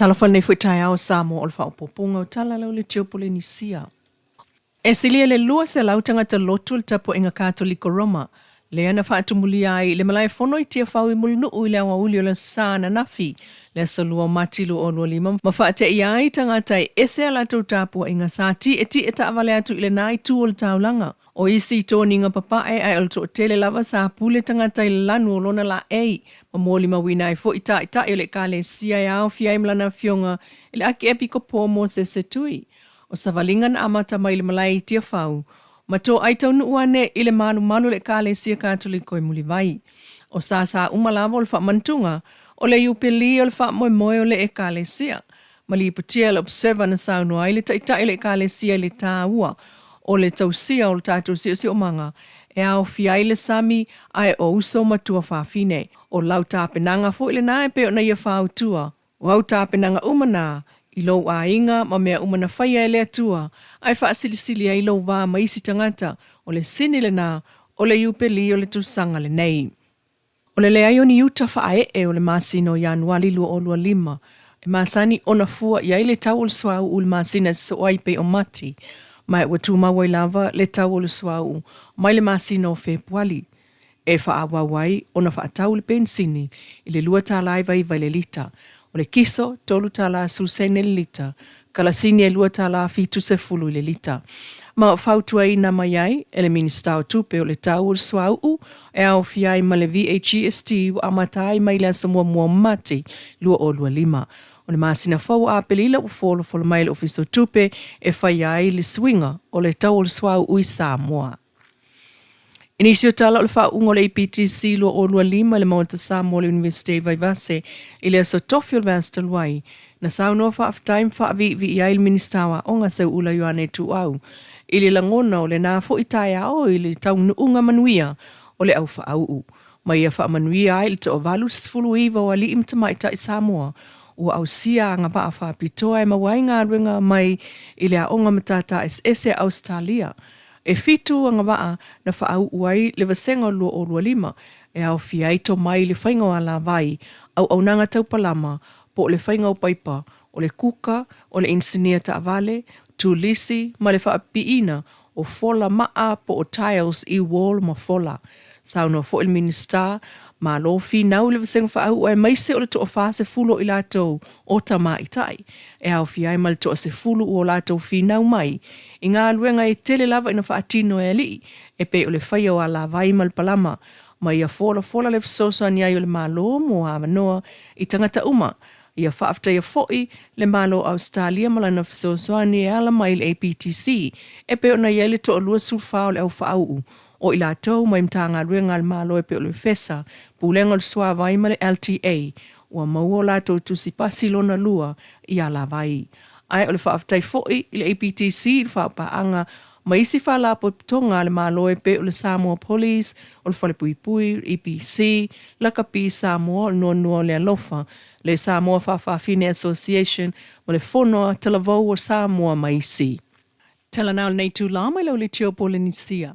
Talofa lenei foi taeao Samoa o le faaopoopoga o tala lau le Tiopolenisia. E silia i le 200 tagata lotu o le tapuaiga Katoliko Roma lea na faatumulia ai le malae fono i Tiafau i Mulinuu i le aoauli o le Aso Sa ananafi, le aso 2 o Mati 2025, ma faateia ai tagata e ese a latou tapuaiga sa tietie taavale atu i lena itu o le taulaga. O isi toniga papae ae o le toatele lava sa pule tagata i le lanu o lona laei ma molimauina ai foi taitai o le Ekalesia e aofia ai ma lana afioga i le Akiepikopo o Mosese Tui. O savaliga na amata mai i le malae i Tiafau ma toai taunuu ane i le malumalu o le Ekalesia Katoliko i Mulivai. O sasa uma lava o le faamantuga o le Iupeli o le faamoemoe o le Ekalesia ma lipotia e le Observer na saunoa ai le Taitai o le Ekalesia i le taua o le tausia o le tatou siosiomaga e aofia ai le sami ae o uso ma tuafafine. O lau tapenaga foi lena e pei ona ia fautua. O au tapenaga uma na i lou aiga ma mea uma na faia e le Atua ae faasilisili ai lou va ma isi tagata, o le sini lena o le Iupeli o le tausaga lenei. O le leai o ni uta faaee o le masina o Ianuali 2025 e masani ona fua i ai le tau o le suauu i le masina e sosoo ai pei o Mati, ma ua tumau ai lava le tau o le suauu mai le masina o Fepuali e faaauau ai ona faatau le penisini i le $2.99 i le lita, o le kiso $3.10 i le lita, kalasini e $2.70 i le lita. Ma fautuaina mai ai e le Minisita o Tupe o le tau o le suauu e aofia ai ma le VAGST ua amata ai mai le aso 1 o Mati 2025. O le masina fou o Aperila ua folafolo mai e le Ofisa o Tupe e faia ai le suiga o le tau o le suauu i Samoa. I nisi o tala o le faauuga o le APTC 2025 i le Maota Samoa o le Iunivesite i Vaivase i le aso Tofi o le vaiaso talu ai, na saunoa faafetai ma faaviivii ai le Minisita o Aoga Seuula Ioane Tuuau i le lagona o lena foi taeao i le taunuuga manuia o le au faauu ma ia faamanuia ai i le toa-89 o alii ma tamaitai Samoa ua ausia agavaa faapitoa e maua ai galuega mai i le Aoga Matata Eseese a Ausetalia. E fitu agavaa na faauu ai le vasega o le 2025 e aofia ai tomai i le faiga o alavai, auaunaga tau palama, po o le faiga o paipa, o le kuka, o le inisinia taavale, turisi ma le faapipiina o fola maa po o tiles i wall ma fola. Saunoa foi le Minisita, malo finau i le vasega faauu aemaise o le toa-40 o i latou o tamaitai, e aofia ai ma le toa-10 ua o latou finau mai i galuega e tele lava ina faatino e alii, e pei o le faia o alavai ma le palama, ma ia folafola le fesoasoani ai o le Malo mo avanoa i tagata uma. Ia faafetaia foi le Malo o Ausetalia ma lana fesoasoani e ala mai i le APTC, e pei ona i ai le toa-24 o le au faauu o i latou mai Matagaluega a le Malo e pei o le FESA, Pulega o le Suavai ma le LTA, ua maua o latou tusi pasi lona lua i alavai. Ae o le faafetai foi i le APTC i le faapaaga ma isi faalapotopotoga a le Malo e pei o le Samoa Police, o le Falepuipui, le EPC, Lakapi Samoa, o le Noanoa o le Alofa, le Samoa Faafafine Association ma le Fono a Talavou o Samoa ma isi. Tala na o lenei itula mai lau Litio Polenisia.